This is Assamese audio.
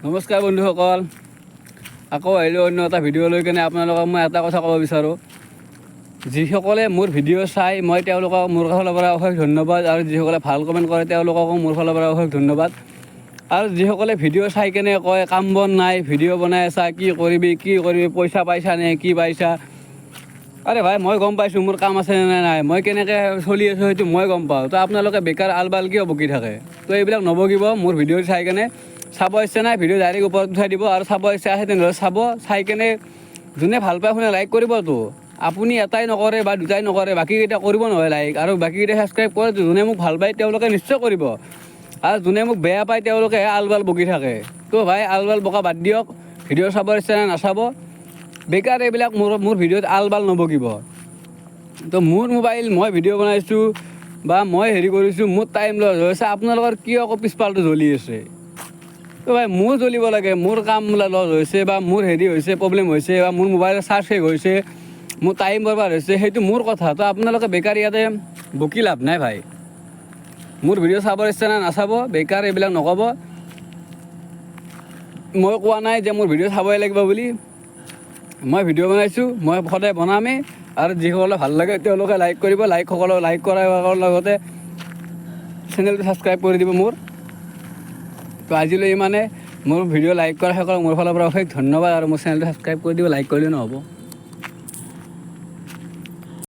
নমস্কাৰ বন্ধুসকল, আকৌ আহিলোঁ অন্য এটা ভিডিঅ' লৈ কেনে। আপোনালোকক মই এটা কথা ক'ব বিচাৰোঁ, যিসকলে মোৰ ভিডিঅ' চাই, মই তেওঁলোকক মোৰ ফালৰ পৰা অশেষ ধন্যবাদ। আৰু যিসকলে ভাল কমেণ্ট কৰে, তেওঁলোককো মোৰ ফালৰ পৰা অশেষ ধন্যবাদ। আৰু যিসকলে ভিডিঅ' চাই কেনে কয়, কাম বন নাই, ভিডিঅ' বনাই আছা, কি কৰিবি কি কৰিবি, পইচা পাইছা নে কি পাইছা? আৰে ভাই, মই গম পাইছোঁ মোৰ কাম আছে নে নাই, মই কেনেকৈ চলি আছোঁ, সেইটো মই গম পাওঁ। তো আপোনালোকে বেকাৰ আল বাল কিয় বকি থাকে? তো এইবিলাক নবকিব। মোৰ ভিডিঅ' চাই কেনে চাব ইচ্ছা নাই, ভিডিঅ' ডাইৰেক্ট ওপৰত উঠাই দিব। আৰু চাব ইচ্ছা আছে, তেনেহ'লে চাব। চাই কেনে যোনে ভাল পায় শুনে লাইক কৰিবতো। আপুনি এটাই নকৰে বা দুটাই নকৰে, বাকীকেইটা কৰিব নহয় লাইক, আৰু বাকীকেইটা ছাবস্ক্ৰাইব কৰে। যোনে মোক ভাল পায়, তেওঁলোকে নিশ্চয় কৰিব। আৰু যোনে মোক বেয়া পায়, তেওঁলোকে আল বাল বকি থাকে। তো ভাই, আল বাল বকা বাদ দিয়ক। ভিডিঅ' চাবৰ ইচ্ছা নাই, নাচাব। বেকাৰ এইবিলাক মোৰ ভিডিঅ'ত আল বাল নবকিব। তো মোৰ মোবাইল, মই ভিডিঅ' বনাইছোঁ বা মই হেৰি কৰিছোঁ, মোৰ টাইম লছ হৈছে, আপোনালোকৰ কিয় আকৌ পিছফালটো জ্বলি আছে? তো ভাই, মোৰ জ্বলিব লাগে, মোৰ কাম লছ হৈছে বা মোৰ হেৰি হৈছে, প্ৰব্লেম হৈছে বা মোৰ মোবাইলৰ চাৰ্জ শেষ হৈছে, মোৰ টাইম বৰবাদ হৈছে, সেইটো মোৰ কথা। তো আপোনালোকে বেকাৰ ইয়াতে বকি লাভ নাই ভাই। মোৰ ভিডিঅ' চাবৰ ইচ্ছা নাই, নাচাব। বেকাৰ এইবিলাক নক'ব। মই কোৱা নাই যে মোৰ ভিডিঅ' চাবই লাগিব বুলি। মই ভিডিঅ' বনাইছোঁ, মই সদায় বনামেই। আৰু যিসকলে ভাল লাগে, তেওঁলোকে লাইক কৰিব। লাইক সকলো লাইক কৰাৰ লগতে চেনেলটো ছাবস্ক্ৰাইব কৰি দিব মোৰ। তো আজিলৈ ইমানে। মোৰ ভিডিঅ' লাইক কৰাসকলক মোৰ ফালৰ পৰা অশেষ ধন্যবাদ। আৰু মোৰ চেনেলটো ছাবস্ক্ৰাইব কৰি দিব, লাইক কৰিলেও নহ'ব।